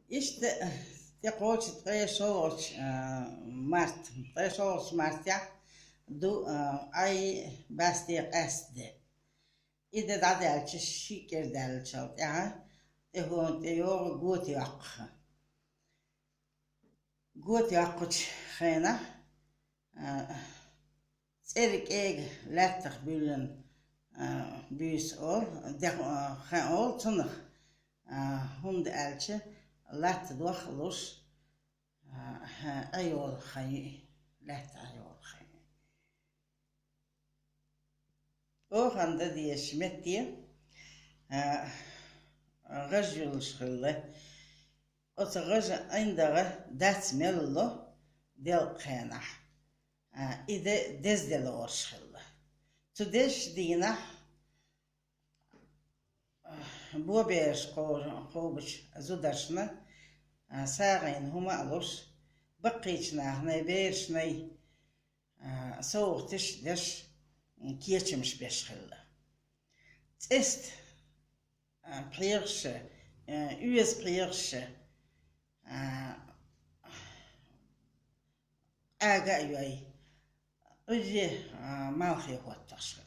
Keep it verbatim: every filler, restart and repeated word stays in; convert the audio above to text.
Иштта тӀекхочу ткъе шолгӀачу, а, март, ткъе шолгӀачу мартехь ду, а, Ӏай бӀаьсте къаьстта де. И де дӀадаьлча шиъ кӀира даьллачул тӀаьхьа тӀехула тӀейогӀу гото йоккху. Гото йоккхучу хенахь, а, цӀера кӀега лаьттах буьйлина, а, буьйса олу, дехо, а, хан олу цунах, а, хӀунда аьлча латта дохлуш, а, Ӏайолу хан ю и, лаьтта Ӏайолу хан ю. Охана дан дезаш метте, а, гӀаж юллуш хилла. Оцу гӀажан ӀиндагӀа дац мелла делкъа хенахь. А, и де деза де лоруш хилла. Цу дезачу дийнахь, а, бобераш кхо-, кхобучу зударшна, а, сагӀина хӀума а луш, баккхийчу нахана, берашна, а, совгӀаташ а деш, м, кечамаш беш хилла. ЦӀеста, а, пхьегӀаш а, а, оьзда пхьегӀаш а, а, къага а йой, Ӏуьйре, а, малхе хӀоттош хи-,